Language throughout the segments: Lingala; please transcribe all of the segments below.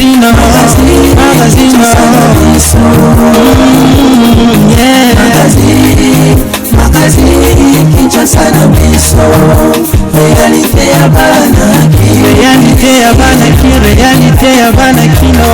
Magazine, magazine, yeah. Magazine, Kinshasa na biso, réalité ya bana Kin. Réalité ya bana Kin, réalité ya bana Kino.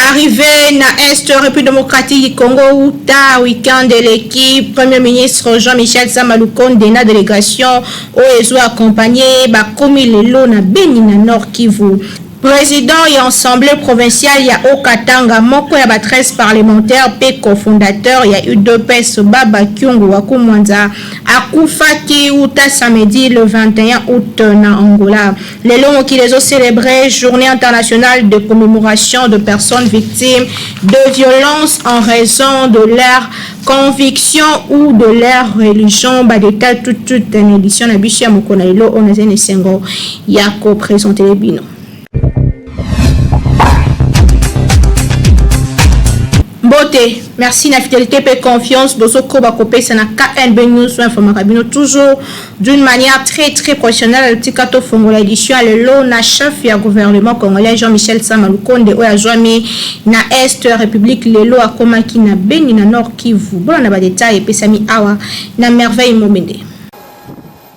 Arrivé na Est République démocratique du Congo uta week-end eleki, Premier ministre Jean-Michel Sama Lukonde na délégation oyo ezo accompagner bakomi lelo na Beni na Nord Kivu. Président ya Assemblée provinciale ya Haut-Katanga, moko ya ba 13 parlementaires mpe cofondateur ya UDPS Baba Kyungu wa Kumwanza akufaki uta samedi le 21 août na Angola. Lelo mokili ezocélébrer Journée internationale de commémoration de personnes victimes de violences en raison de leur conviction ou de leur religion. Badétails tout toute na édition na biso ya mokolo na lelo oyo naza na esengo ya koprésenter bino. Mbote, merci na fidélité mpe confiance bozokoba kopesa na KNB News, informaka bino toujours d'une manière très très professionnelle. Tika tofongola édition ya lelo na chef ya gouvernement congolais Jean-Michel Sama Lukonde oyo azwami na Est République lelo, akomaki na Beni na Nord Kivu. Bona na badétails epesami awa na Merveille Mobende.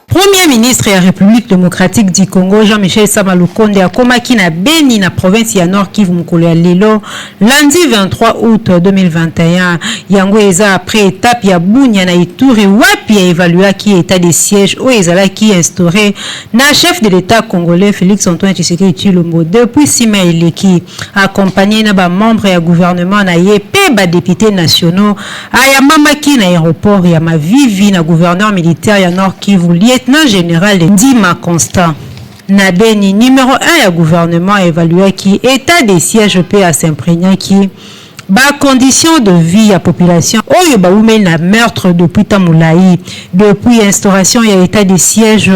Premier ministre ya République démocratique du Congo Jean-Michel Sama Lukonde akomaki na Beni na province ya Nord Kivu mokolo ya lelo lundi 23 août 2021. Yango eza après étape ya Bunia na Ituri, wapi aévaluaki état de siège oyo ezalaki instauré na chef de l'État congolais Félix Antoine Tshisekedi Tshilombo depuis nsima eleki. Accompagné na bamembre ya gouvernement na ye mpe badéputés nationaux, ayambamaki na aéroport ya Mavivi na gouverneur militaire ya Nord Kivu, lieutenant général Ndima Constant. Na Beni, numéro 1 ya gouvernement évaluaki état de siège mpe as'imprégnaki bacondition de vie ya population oyo bawumeli na meurtre depuis ta molai. Depuis instauration ya état de siège,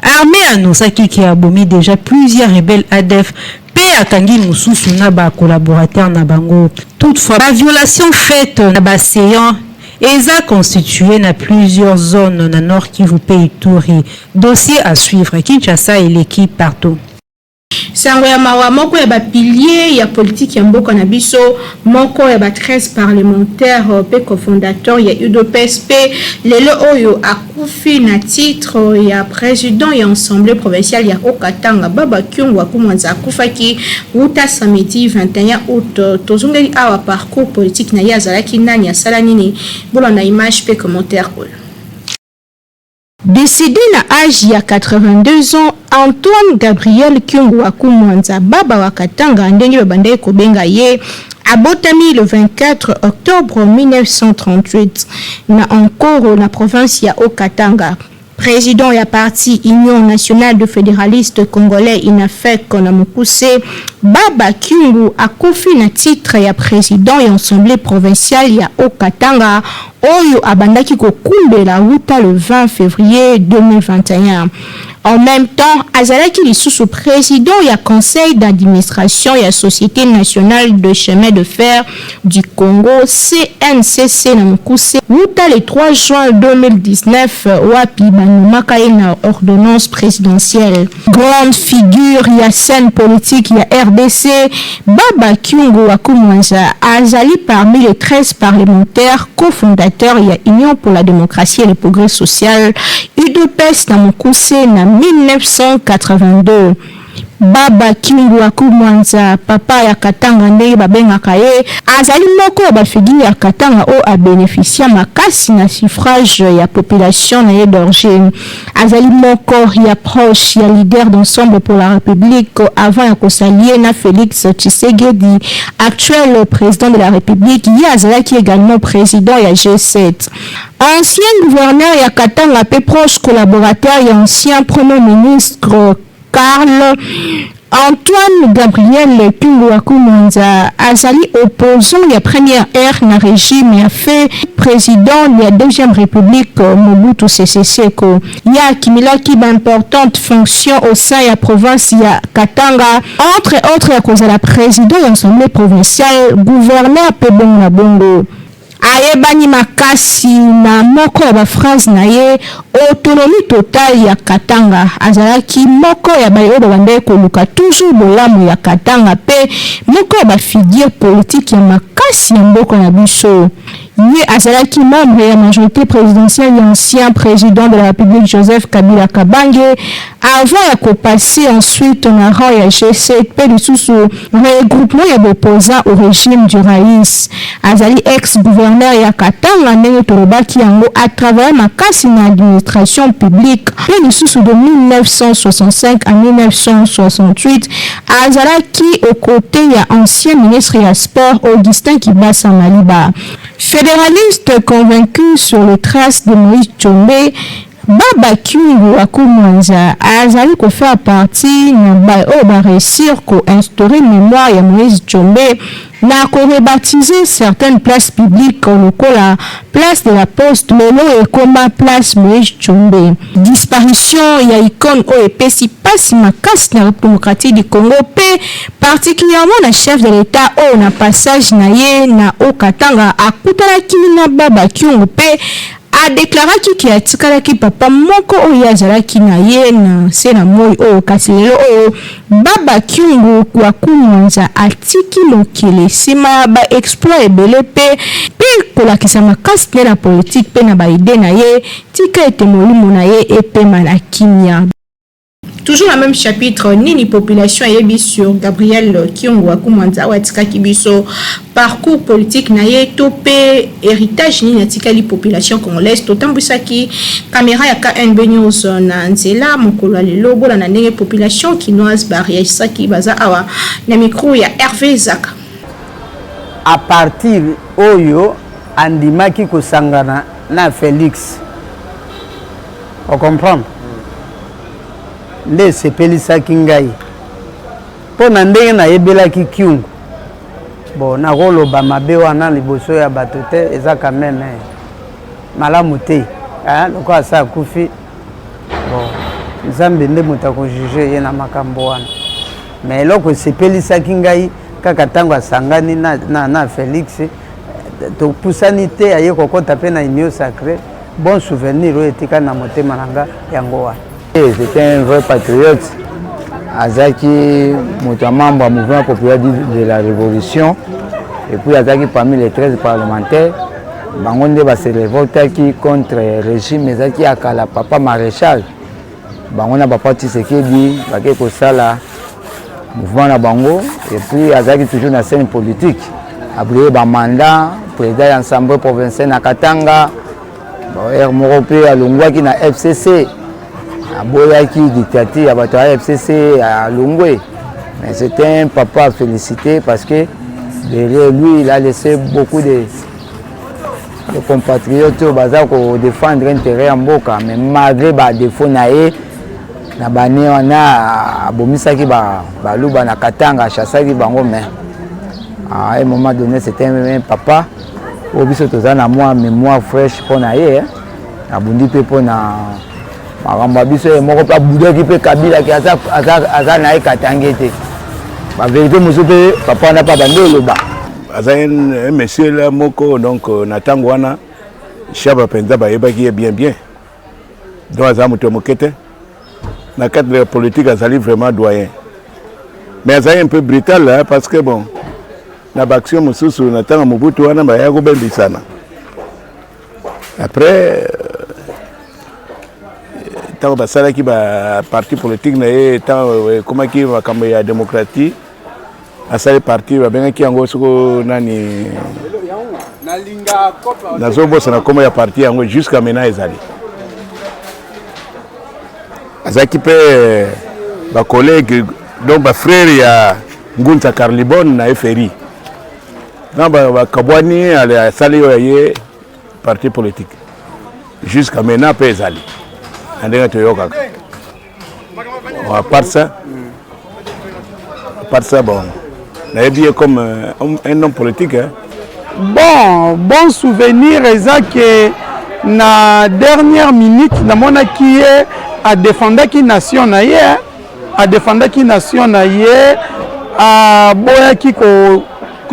armée annonçaki ke abomi déjà plusieurs rebelles ADF mpe akangi mosusu na bacollaborateur na bango. Toutefois, baviolation faite na baséant eza constitué na plusieurs zones na Nord Kivu mpe Ituri. Dossier à suivre. Kinshasa eleki partout. Sango ya mawa, moko ya bapilier ya politike ya mboka na biso, moko ya ba 13 parlementaire mpe cofondateur ya UDPS mpe lelo oyo akufi na titre ya président ya Assemblée provinciale ya Haut-Katanga, Baba Kyungu wa Kumwanza, akufaki wuta samedi 21 août. Tozongeli awa parcours politique na ye, azalaki nani, asala nini? Bolanda image mpe commentaire oyo. Décédé na âge ya 82 ans, Antoine Gabriel Kyungu wa Kumwanza, Baba wa Katanga ndenge babandaki kobenga ye, abotami le 24 octobre 1938 na Ankoro na province ya Haut-Katanga. Président ya parti Union nationale de fédéralistes congolais, UNAFEC na mokuse, Baba Kyungu akufi na titre ya président ya Assemblée provinciale ya Haut-Katanga oyo abandaki kokumbela wuta le 20 février 2021. En même temps, azalaki lisusu président ya conseil d'administration ya Société nationale de chemin de fer du Congo, CNCC na mokuse, wuta le 3 juin 2019, wapi banomaka ye na ordonnance présidentielle. Grande figure ya scène politique ya RDC, Baba Kyungu wa Kumwanza azali parmi les 13 parlementaires cofondateurs ya Union pour la démocratie et le progrès social, UDPS na mokuse, na 1982. Baba Kyungu wa Kumwanza, papa ya Katanga ndenge babengaka ye, azali moko ya bafigure ya Katanga oyo abénéficia makasi na suffrage ya population na ye d'origine. Azali moko ya proche ya leader d'Ensemble pour la République avant ya kos'allier na Félix Tshisekedi, actuel président de la République. Ye azalaki également président ya G7. Ancien gouverneur ya Katanga mpe proche collaborateur ya ancien premier ministre Karl, Antoine Gabriel Kyungu wa Kumwanza azali opposant ya première ère na régime ya feu président ya deuxième République Mobutu Sese Seko. Ye akimilaki baimportante fonction au sein ya province ya Katanga, entre autres ya kozala président ya Assemblée provinciale, gouverneur mpe bongo na bongo. Ayebani makasi na moko ya ba phrases na ye, Autonomie totale ya Katanga. Azalaki moko ya baye oyo babandaki koluka toujours bolamu ya Katanga mpe moko ya ba figures politiques ya makasi ya mboka na biso. Ye azalaki membre ya majorite presidentielle ya ancien president de la Republique Joseph Kabila Kabange avant ya ko passer ensuite na rang ya G7 mpe lisusu regroupement ya b'opposants au regime du Raïs. Azali ex-gouverneur ya Katanga ndenge tolobaki yango, a travailla makasi na administration publique mpe lisusu de 1965 à 1968 azalaki aux cotes ya ancien ministre ya Sports Augustin Kibassa Maliba. Federaliste convaincu sur les traces de Moïse Tshombe, Baba Kyungu wa Kumwanza azali ko faire partie na baye oyo ba reussir ko instaurer memoire ya Moïse Tshombe na ko rebaptiser certaines places publiques lokola place de la Poste lelo ekoma place Moïse Tshombe. Disparition ya icone oyo epesi pasi makasi na Republique democratique du Congo mpe particulièrement na chef de l'Etat oyo na passage na ye na Haut-Katanga akutanaki na Baba Kyungu mpe A declaraki ke atikalaki papa moko oyo ye azalaki na ye na nse na moi oyo, kasi lelo oyo Baba Kyungu wa Kumwanza atiki mokili sima ya ba exploits ebele pe pe kolakisa makasi ne na politique pe na ba idees na ye, tika ete molimo na ye epema na kimia. Toujours na meme chapitre, nini population ayebi sur Gabriel Kyungu wa Kumwanza oyo atikaki biso, parcours politique na ye to pe heritage nini atikali population congolaise? Totambwisaki camera ya KNB News na nzela mokolo ya lelo, bolanda ndenge population kinoise ba reagisaki. Baza awa na micro ya Herve Zaka. A partir oyo andimaki kosangana na Felix, o comprendre, nde esepelisaki ngai mpo na ndenge nayebelaki Kyungu. Bon, nakoloba mabe wana liboso ya bato te, eza quand même malamu te, hein? Lokola asa akufi, bon, Nzambe nde moto akojuge ye na makambo wana. Mais eloko esepelisaki ngai kaka ntango asangani na Felix, topusani te, aye kokɔta mpe na Union sacrée. Bon souvenir oyo etikali na motema na nga yango wana. C'était un vrai patriote, azalaki moto ya membre ya Mouvement populaire de la révolution et puis azalaki parmi les 13 parlementaires. Bango nde base révoltaki contre régime ezalaki ya kala, papa maréchal. Bango na papa Tshisekedi bake kosala mouvement na bango et puis azalaki toujours na scène politique, abrigué bamandat président ya Assemblée provinciale na Katanga. Heure moko mpe alongwaki na FCC, aboyaki dictature ya bato ya FCC, alongwe. Mais c'était un papa à féliciter parce que derrière lui il a laissé beaucoup de compatriotes oyo baza kodéfendre intérêt ya mboka. Mais malgré badéfaut na ye na bane wana, abomisaki baluba na Katanga, achassaki bango, mais à un moment donné c'était un papa oyo biso toza na mwa mémoire fraîche mpo na ye. Abundi mpe mpo na makambo ya biso. Ye moko mpe abudaki mpe Kabilaki aza na ye katange te. Bavérité mosusu mpe papa wana mpe abandi oloba. Aza un monsieur la moko, donc na ntango wana Shaba mpenza bayebaki ye bien bien. Donc aza moto ya moke te na cadre ya politique, azali vraiment doyen, mais azali un peu brutal, hein, parce que bon, na baaction mosusu na ntango Mobutu wana baya kobembisana. Après ntango basalaki baparti politique na ye, ntango ekomaki makambo ya démocratie, asali parti babengaki yango soko nani, nazobosana nkombo ya parti yango, jusqu'à maintenant ezali. Azalaki mpe bacollègue, donc bafrère ya Ngunza Karl-i-Bond na FRI. Na bakabwani, asali oyo ye parti politique, jusqu'à maintenant mpe ezali na ndenge toyokaka. À part ça, bon, nayebi ye comme un homme politique, hein. Bon souvenir eza ke na dernière minute namonaki ye adefendaki nation na ye, adefendaki nation na ye, aboyaki ko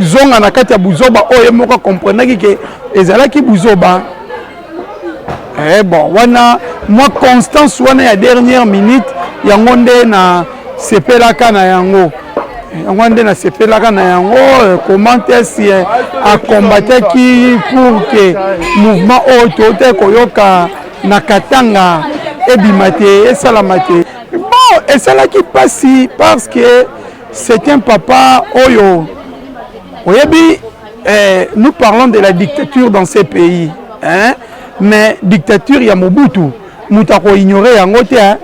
kozonga na kati ya buzoba oyo ye moko akomprenaki ke ezalaki buzoba. Eh, bon wana mwa constance wana ya dernière minute, yango nde na sepelaka na yango, yango nde nasepelaka na yango. Comment est-ce akombataki pour que mouvement oyo tote koyoka na Katanga ebima te, esalama te? Bon, esalaki mpasi parce que c'est un papa oyo oyebi. Eh, nous parlons de la dictature dans ces pays, hein? Mais dictature ya Mobutu, moto akoignore yango te, hein?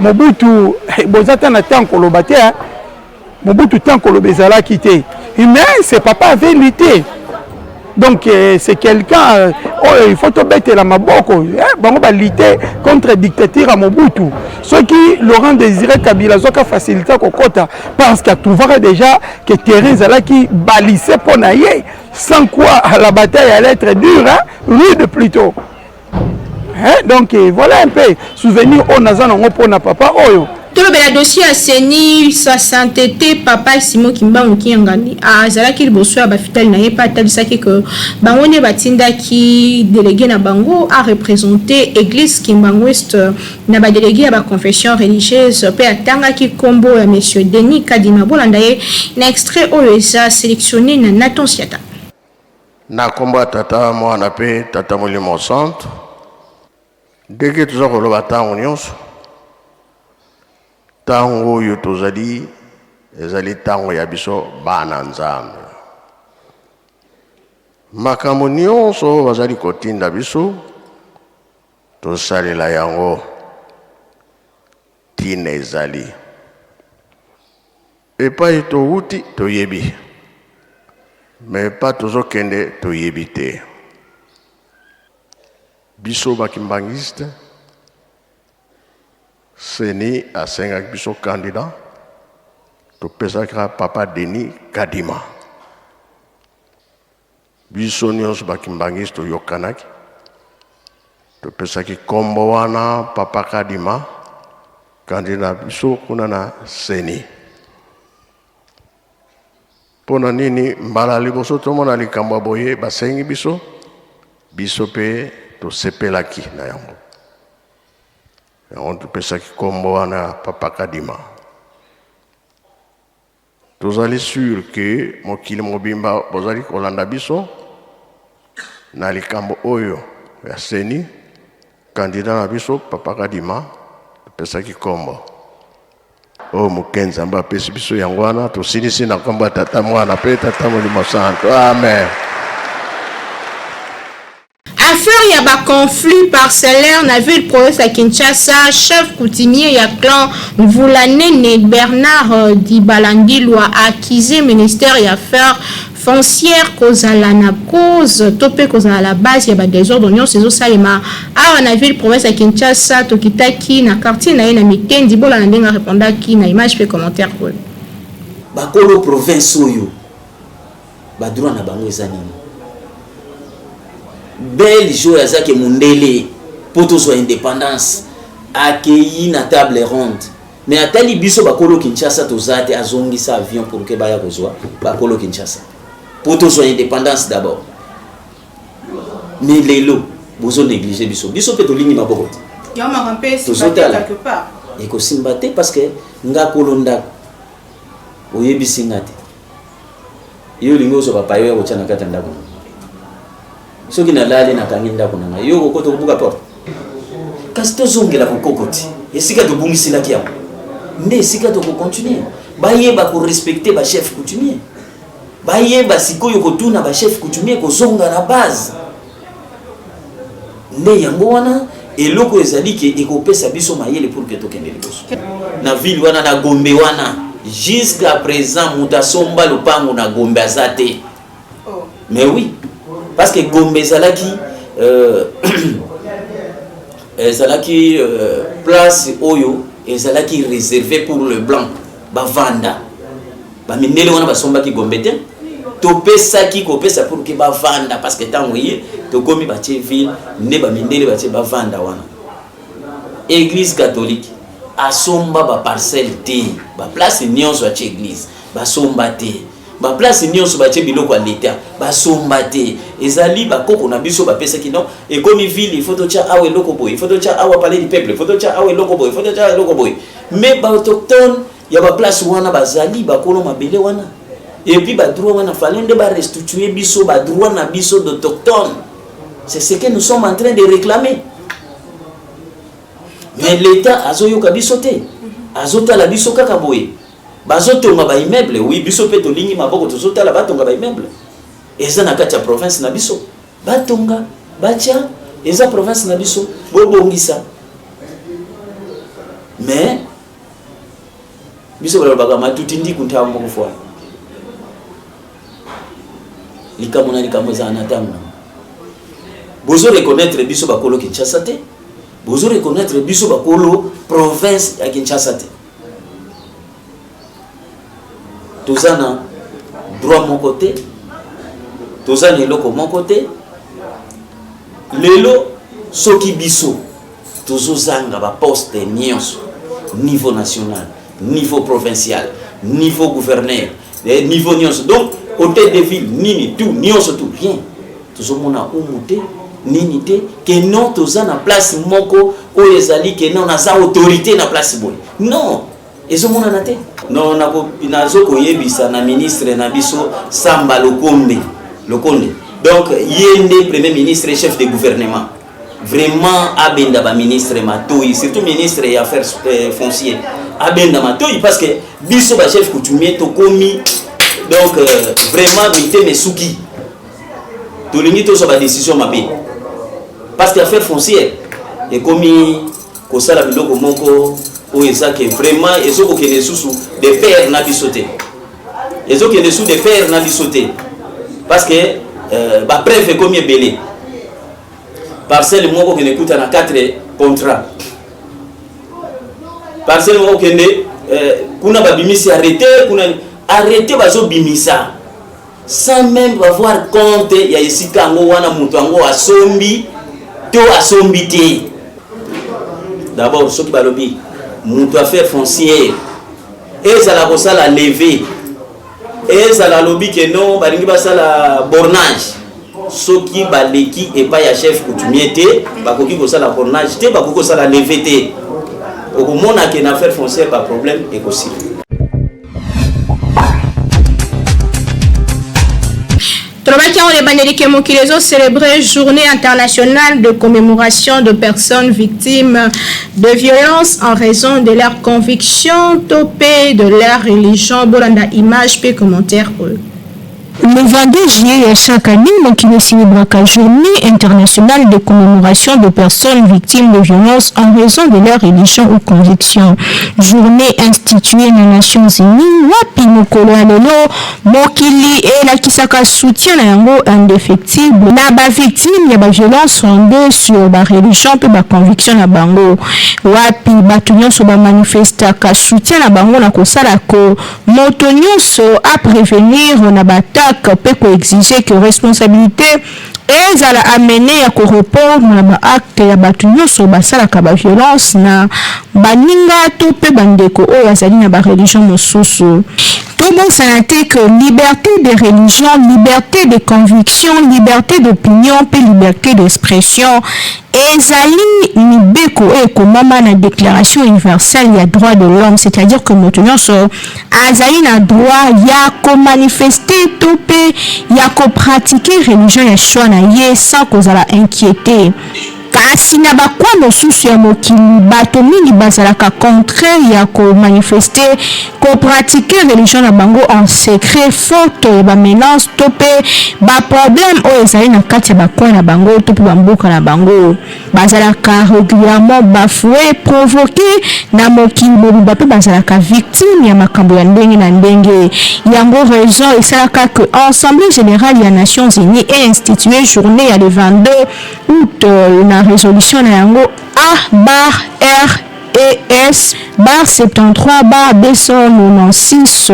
Mobutu boza ta na ntango koloba te, hein? Mobutu ntango koloba ezalaki te, mais ce papa avait lutté. Donc c'est quelqu'un oyo il faut tobetela maboko, eh, bango balutte contre dictature ya Mobutu. Soki Laurent Désiré Kabila azwaka facilité kokota, parce qu'atrouvaka déjà que terrain ezalaki balisé mpo na ye, sans quoi la bataille allait être dure, hein? Rude plutôt, hein? Donc voilà un peu souvenir oyo naza nango mpona papa oyo. Tolobela dossier ya CENI 60 te. Papa Simon Kimbangu Kiangani azalaki liboso ya bafidèles na ye mpe atalisaki ke bango nde batindaki délégué na bango areprésente église kimbanguiste na badélégué ya baconfession religieuse, mpe atangaki nkombo ya monsieur Denis Kadima. Bolanda ye na extrait oyo eza sélectionné na Naton Siata. Na nkombo ya Tata, Mwana mpe Tata Molimo Santo, ndenge toza koloba ntango nyonso, ntango oyo tozali ezali ntango ya biso bana Nzambe. Makambo nyonso oyo bazali kotinda biso tosalela yango, ntina ezali epai towuti toyebi, me epai tozokende toyebi te. Biso bakimbangiste, CENI asengaki biso candidat, topesaki papa Denis Kadima. Biso nyonso bakimbangiste toyokanaki, topesaki nkombo wana papa Kadima, candidat na biso kuna na CENI. Mpo na nini? Mbala liboso tomona likambo ya boye. Basengi biso, biso mpe tosepelaki na yango. Yango topesaki nkombo wana ya papa Kadima. Tozali sûr ke mokili mobimba bozali kolanda biso na likambo oyo ya CENI. Candidat na biso papa Kadima, topesaki nkombo oyo moke Nzambe apesi biso. Yango wana tosilisi na nkombo ya Tata, Mwana mpe Tata Molimo Santo, amen. Affaire ya baconflit parcellaire na ville province ya Kinshasa, chef coutumier ya clan Mvulanene, Bernard Dibalandilwa, accusé ministère ya affaires foncière kozala na cause to mpe kozala la base ya badésordre nyonso ezosalema awa na ville province ya Kinshasa. Tokitaki na quartier na ye na Mitendi. Bolanda ndenge arépondaki na image mpe commentaire oyo. Bakolo province oyo, badroit na bango eza nini? Belge oyo azaki mondele mpo tozwa indépendance, akei na table ronde, mais atali biso bakolo Kinshasa toza te, azongisa avion pour ke baya kozwa bakolo Kinshasa mpo tozwa indépendance d'abord. Mais lelo bozo néglige biso, biso mpe tolingi maboko te. Tozotala, ekosimba te, parce que nga kolo ndako, oyebisi nga te. Yo olingi ozwa bapaya oya kotya na kati ya ndako na. Soki nalali, nakangi ndako na ngai, yo okokota kobuka porte. Kasi tozongela bokoko ti esika tobungiselaki yango, nde esika tokocontinue. Bayeba korespecte bachef coutumier, bayeba sikoyo kotuna bachef coutumier, kozonga na base. Nde yango wana eloko ezali ke ekopesa biso mayele pour ke tokende liboso na ville wana, na Gombe wana. Jusqu'à présent moto asomba lopango na Gombe aza te. Mais oui, parce que Gombe ezalaki place oyo ezalaki réservé pour le blanc bavanda. Bamindele wana basombaki Gombe te, topesaki kopesa pour ke bavanda, parce que ntango ye tokomi, batie ville, nde bamindele batie bavanda wana. Église catholique asomba baparcelle te, baplace nyonso atie église basomba te. Ba place nionso batie biloko ya l'etat basomba te ezali ba koko na biso bapesaki non ekomi ville il faut totia awa eloko boye il faut totia awa palais du peuple il faut totia awa eloko boye il faut totia eloko boye mais ba autochtone ya ba place wana bazali bakolo mabele wana et puis ba droit wana fallait nde ba restituer biso ba droit na biso d'autochtone c'est ce que nous sommes en train de réclamer. Mais l'etat azoyoka biso te, azotala biso kaka boye. Bazotonga ba immeuble, oui biso pe tolingi maboko tozotala batonga ba immeuble. Eza na kati ya province na biso. Batonga, batia, eza province na biso, bobongisa. Mais biso balobaka matuti ndiku ntango moko fwa. Likambo na likambo ezala na ntango. Bozo reconnaître biso bakolo Kinshasa te. Bozo reconnaître biso bakolo province ya Kinshasa te. Toza na droit moko te. Toza na eloko moko te. Lelo soki biso tozozanga ba poste nyonso niveau national, niveau provincial, niveau gouverneur, eh, niveau nyonso donc hôtel de ville nini tout nyonso tout rien tozomona umu te nini te ke non toza na place moko oyo ezali ke non naza autorité na place boye non ezomonana te non nazo koyebisa na ministre na biso Samba Lokombe Lokonde donc ye nde premier ministre et chef de gouvernement vraiment abenda ba ministre matoyi surtout ministre ya affaires euh, foncier abenda matoyi parce que biso ba chef coutumier tokomi donc euh, vraiment mitema esuki tolingi tozwa ba décision mabe parce que affaire foncière ekomi kosala biloko moko oyo eza ke vraiment ezokokende lisusu de pair na biso te ezokende lisusu de pair na biso te parce que euh, bapreuve ekomi ebele parcelle moko okende kuta na 4 contrat parcelle moko okende euh, kuna babimisi arrete kuna arrete bazobimisa sans même avoir compte ya esika yango wana moto yango asombi to asombi te. D'abord soki balobi moto affaire foncière ezala kosala leve ezala alobi ke non balingi basala bornage soki baleki epai ya chef coutumier te bakoki kosala bornage te bakoki kosala leve te okomona ke na affaire foncière baproblème ekosila. Tolobaki yango na ebandeli ke mokili ezo célébrer journée internationale de commémoration de personnes victimes de violences en raison de leur conviction to pe de leur religion. Bolanda image pe commentaire oyo. Le 22 juillet ya chaque année, mokili ecelebraka Journee internationale de commemoration de personnes victimes de violences en raison de leur religion ou conviction. Journee instituee na Nations Unies, wapi mokolo ya lelo mokili elakisaka soutien na yango indefectible na ba victimes ya ba violences fondees sur ba religions mpe ba convictions na bango, wapi bato nionso ba manifestaka soutien na bango na kosala ko Moto nionso a prevenir na ba attaques pe ko exiger que responsabilite ezala amener ya ko repondre na ba actes ya batu nionso basalaka ba violences na baninga to pe ba ndeko oyo azali na ba religions mosusu. Tobosana te que liberte de religion, liberte de conviction, liberte d'opinion pe liberte d'expression Ezali mibeko oyo ekomama na Declaration universelle ya droits de l'homme, c'est-à-dire que moto nionso azali na droit ya ko manifester to mpe ya ko pratiquer religion ya choix na ye sans kozala inquieter. Kasi na ba coins mosusu ya mokili, bato mingi bazalaka contraints ya ko manifester, ko pratiquer religion na bango en secret faute ya ba menaces to mpe ba problèmes oyo ezali na kati ya ba coins na bango to mpe ba mboka na bango. Bazalaka regulièrement bafoues, provoques na mokili mobimba mpe bazalaka victimes ya makambo ya ndenge na ndenge. Yango raison esalaka que Assemblee generale ya Nations Unies e instituer journee ya le 22 aout na resolution na yango A barre R E S. Bar 73 bar 296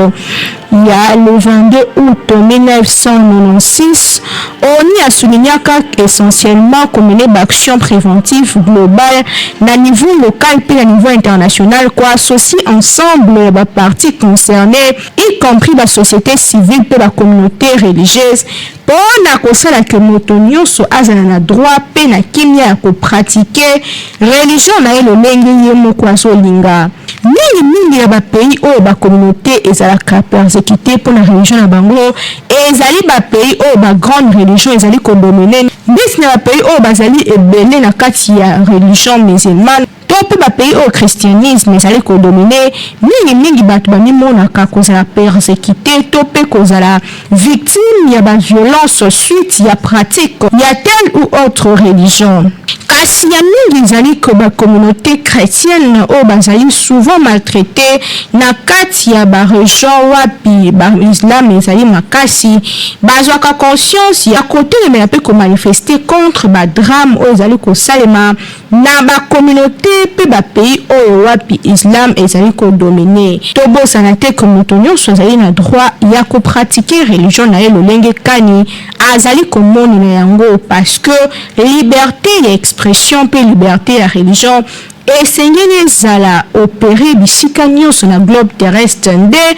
ya le 22 août 1996, ONU asoulignaka essentiellement komene baaction préventive globale na niveau local mpe na niveau international, koassocie ensemble ya baparties concernées, y compris basociété civile mpe bacommunauté religieuse, mpo na kosala ke moto nyonso azala na droit mpe na kimia ya kopratike religion na ye lolenge ye moko azolinga. Mingimingi na bapays oyo bacommunauté ezalaka persécuté mpo na religion na bango ezali bapays oyo bagrande religion ezali kodomine, ndeti na bapays oyo bazali ebele na kati ya religion musulmane to mpe bapays oyo christianisme ezali kodomine. Mingimingi bato bamimonaka kozala persécuté to mpe kozala victime ya baviolence suite ya pratique ya telle ou autre religion. Kasi ya mingi ezali ke bacommunauté chrétienne oyo bazali souvent maltraité na kati ya barégion wapi baislam ezali makasi, bazwaka conscience ya kotelemela mpe komanifeste contre badrame oyo ezali kosalema na bacommunauté mpe bapays oyo wapi islam ezali kodomine. Tobosana te ke moto nyonso azali na droit ya kopratike religion na ye lolenge kani azali komonela yango, parce que liberté ya expression mpe liberté ya religion esengeli ezala opéré bisika nyonso na globe terrestre. Nde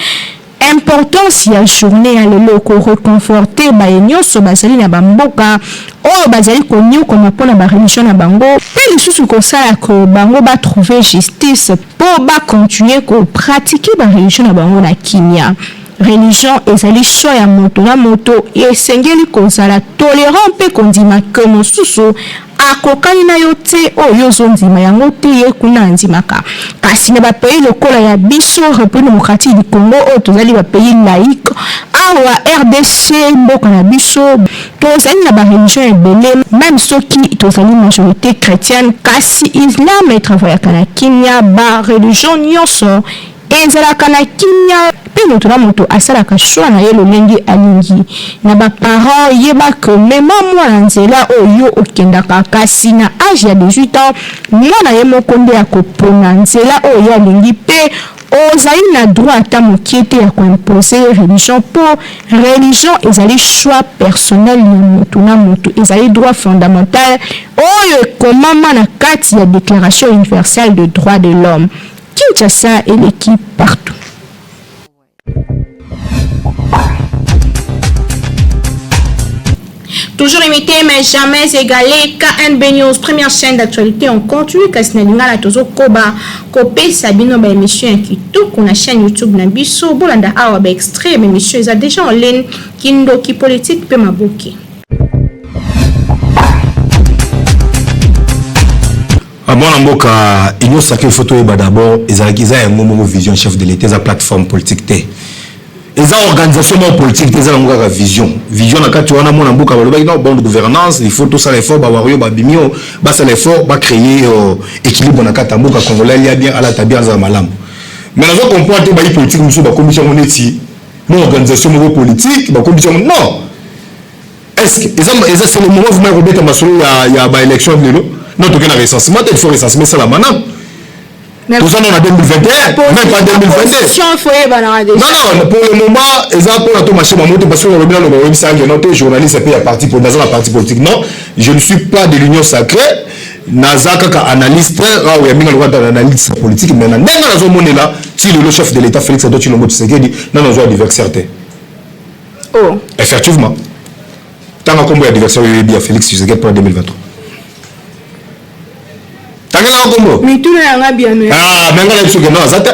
importance ya journée ya lelo, koreconforte baye nyonso bazali na bamboka oyo bazali konyokoma mpona bareligion na bango, mpe lisusu kosala ke bango batrouve justice mpo bakontinue kopratike bareligion na bango na kimia. Religion ezali choix ya moto na moto, esengeli kozala tolérant mpe kondima ke mosusu akokani na yo te, oyo ozondima yango te ye kuna andimaka. Kasi na bapays lokola ya biso, République démocratique du Congo, oyo tozali bapays laïque, awa RDC, mboka na biso, tozali na bareligion ebele. Même soki tozali majorité chrétienne, kasi islam etravaillaka na kimia, bareligion nyonso ezalaka na kimia, mpe moto na moto asalaka choix na ye lolenge alingi. Na baparent, yeba ke mema mwana nzela oyo okendaka, kasi na age ya 18 ans mwana ye moko nde akopona nzela oyo ye alingi, mpe ozali na droit ata mokie te ya koimpose religion, mpo religion ezali choix personnel ya moto na moto, ezali droit fondamental oyo ekomama na kati ya Déclaration universelle de droits de l'homme. Kinshasa eleki partout. Toujours imité mais jamais égalé, KNB News, première chaîne d'actualité en continu kasi na lingala. Tozokoba kopesa bino baémission ya kitoko na chaîne YouTube na biso. Bolanda awa baextrait ya baémission eza déjà en ligne: kindoki politique mpe maboki. Mwana mboka, Union sacrée, il faut toyeba d'abord ezalaki, eza yango moko vision chef de l'État. Eza plateforme politique te, eza organisation moko politique te, eza yango kaka vision. Vision na kati wana, mwana mboka, balobaki non, bonne gouvernance, il faut tosala effort, bawario babimi oyo basala effort, bacréer équilibre na kati ya mboka, congolais alia bien, alata bien, azala malamu. Mais nazo comprendre te bayi politique mosusu bakomisi yango neti mo organisation moko politique, bakomisi yango. Non, est-ce que eza, c'est le moment vraiment kobeta masolo ya baélection lelo? Non, toke na recensement te, il faut recensement esalama nano. Toza nano na 2021, même pas 2022. Non, non, pour le moment eza mpona to marché bango te, parce que nalobi nano, bayebisaki non te, journaliste mpe ya parti, naza na parti politique. Non, je ne suis pas de l'Union sacrée, naza kaka analyste awa ya mingi lokola analyste politique. Mais na ndenge nazomonela ti lelo, chef de l'État Félix Antoine Tshilombo Tshisekedi nano azwa adversaire te. Oh. Effectivement, tanga nkombo ya adversaire oyo oyebi ya Félix Tshisekedi mpona 2023, tangelaka nkombo. Mituna yanga biano. Ah, me nga na biso ke non, aza te.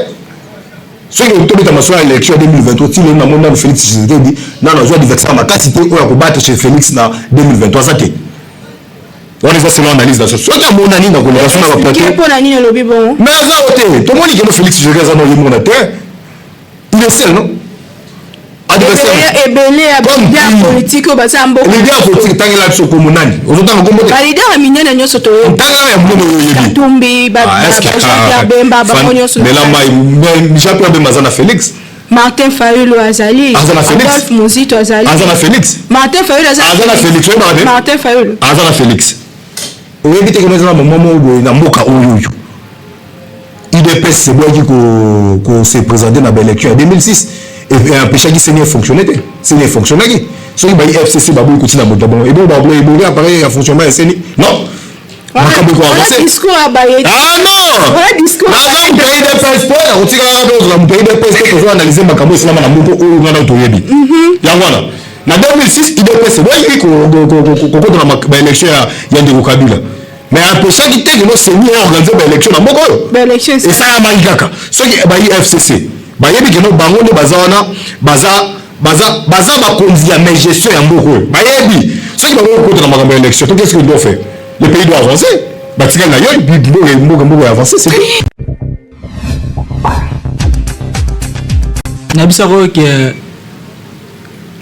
Soki tobeta masolo ya élection ya 2023, ti lelo namoni nano Félix Tshisekedi nano azwa adversaire makasi te oyo akobata chez Félix na 2023, aza te. Wana eza selon analyse na so. Soki amonani na koleka so na baplateau. Mpona nini olobi bongo? Mais aza o te, tomoni keno Félix Tshisekedi aza no ye mona te, il est seul, non adversaire. Ebele ya leader politique oyo baza mboka. Leader politique, tangela biso kombo nani ozotanga kombo te. Baleader ya minene nyonso toyebi. Tangela ya monene oyo oyebi. Katumbi, Jean-Pierre Bemba, bango nyonso. Mela mai, Jean-Pierre Bemba aza na Félix? Martin Fayulu azali. Aza na Félix? Adolphe Muzito azali. Aza na Félix? Martin Fayulu aza. Aza na Félix, oyebaka te? Martin Fayulu aza na Félix? Oyebi te keno eza na moma moko boye na mboka oyo oyo. Udps eboyaki ko ko se presenter na ba election ya 2006 et empêchaki CENI fonctionner te. CENI fonctionnaki. Soki bayi FCC baboyi kotina moto na bango ebongo baboyi ebongi appareil ya fonctionnement ya CENI non. Makambo eko avancer. Ah non! Naza moto ya UDPS po ya kotikala kaka ozala moto ya UDPS te tozo analyser makambo esalama na moko oyo nga na toyebi. Yango wana na 2006 UDPS eboyaki kokota na ba election ya ndeko Kabila. Mais empêchaki te que no CENI a organiser ba élection na mboka oyo. Ba élection esalamaki kaka. Soki ba FCC bayebi que no bango nde baza wana baza baza baza bakonzi ya mégestion ya mboka oyo. Bayebi soki bango kokota na makambo ya élection, to qu'est-ce qu'on doit faire? Le pays doit avancer. Batikali na yo mboka mboka mboka ya avancer c'est tout. Nayebisaka oyo ke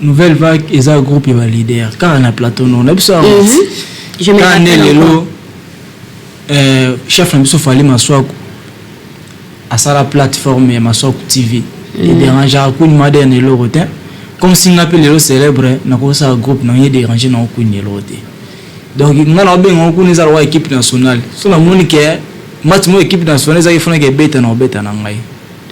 Nouvelle Vague eza groupe ya ba leader kaka na plateau non na biso awa kaka nde lelo chef na biso Fally Masuaku asala plateforme ya Masuaku TV e derangeaka Queen Mother na eloko te comme si nga pe lelo célèbre nakosala groupe na ye déranger na Queen eloko te donc nga na obenga ngo kuna eza lokola équipe nationale so namoni ke match moko équipe nationale ezaki fonaki ebeta na obeta na ngai.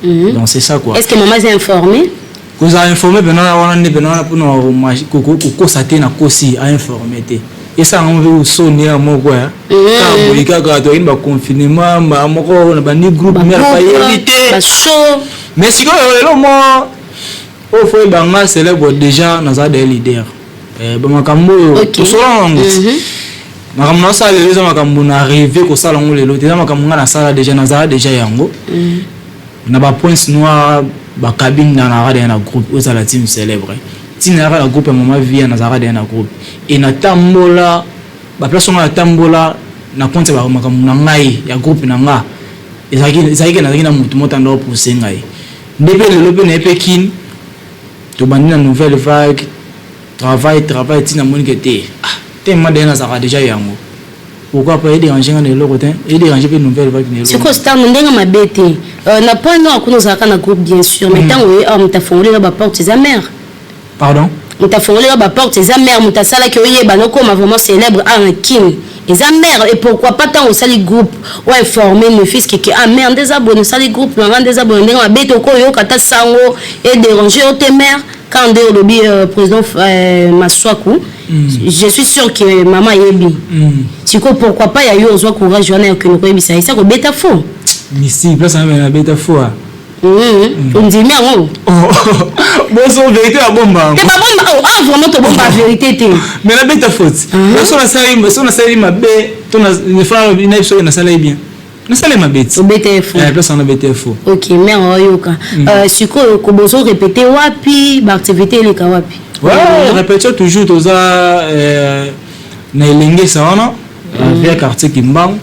Donc c'est ça quoi. Est-ce que maman est informée? Kozala informé pena wana nde pena wana mpona kokosa te nakosi ainforme te esala yango mpe soni ya moko ya kaka boye kaka toyaki ba confinement mbala moko na bandi groupe mare bayebi te mais sikoyo lelo mo oyo fo yeba nga célèbre déjà naza de leader bamakambo oyo tosola yango makambo nasala lelo eza makambo na rêve kosala yango lelo te eza makambo nga nasala déjà nazala déjà yango na ba points noirs ba cabine na nazalaka deja na groupe oyo ezala team célèbre ntina nayaka na groupe ya mama via nazalaka deja na groupe e natambola ba place nga natambola na compte ya makambo na ngai ya groupe na nga ezalaki ezalaki nazalaki na motu moko anda opousse ngai nde mpe lelo mpe naye mpe kin tobandi na nouvelle vague travail travail ntina moni ke te ah tellement deja nazalaka deja yango. Pourquoi pas edéranger nga na eloko te edéranger pe nouvelle vague na eloko. Sikoyo star na ndenge mabe te na point noir kuna ozalaka na groupe bien sûr mais tango oye awa moto afongoli yo ba porte eza mère. Pardon? Moto afongoli yo ba porte eza mère moto asalaki oyeba nokoma vraiment célèbre awa na kin eza mère et pourquoi pas tango osali groupe o informer ne fils que ah mère nde eza boye osali groupe na nga nde eza boye na ndenge mabe te okoyoka ata sango e déranger yo te mère. Quand nde olobi president Masuaku, je suis sûr que maman ayebi. Sikoyo pourquoi pas ya yo ozwa courage wana ya kokende koyebisa ye, sako obeta faux. Mystique, place na na beta faux. Ah. Ondimi yango? Boso vérité babomba yango. Te babomba, oh, ah vraiment tobomba vérité te. Mais na beta faute. So nasali, so nasali mabe, to na na biso nasalaki bien. Nasala mabe ti. Obeta ye faux. Eh, place wana obeta ye faux. Ok, mère oyoka. Sikoyo ko bozo répéter wapi, ba activité eleka wapi? Ouais, répétition toujours toza na Elengesa wana, via quartier Kimbangu.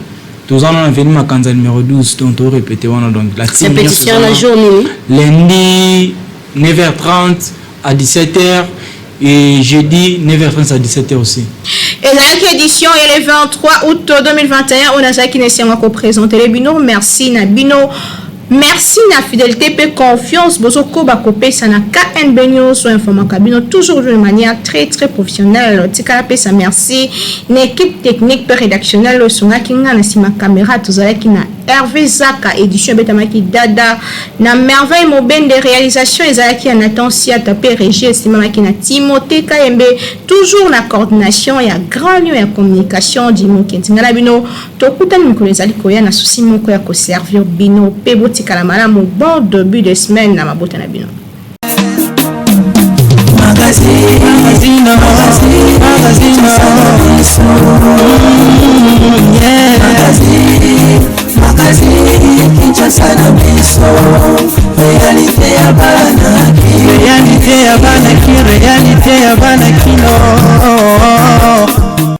Toza na avenue Makanza numéro 12, donc to répéter wana donc la team. Répétition na jour nini? Lundi 9h30 à 17h et jeudi 9h30 à 17h aussi. Ezalaki édition ya le 23 août 2021 oyo nazalaki na esengo ya kopresentele bino. Merci na bino, merci na fidélité pe confiance bozokoba kopesa na KNB News oyo informaka bino toujours d'une manière très très professionnelle. Tikala pesa merci na équipe technique pe rédactionnelle oyo esungaki nga na nsima caméra. Tozalaki na Hervé Zaka, édition ebetamaki Dada na Merveille Mobende, réalisation ezalaki ya Nathan Siata pe régie esimamaki na Timothée Kayembe, toujours na coordination ya Grand Lion ya communication Jimmy Kenzi. Nga na bino tokutani mikolo ezali koya na souci moko ya koservir bino pe botikala malamu. Bon début de semaine na mabota na bino. Réalité ya bana ki, réalité ya bana kino.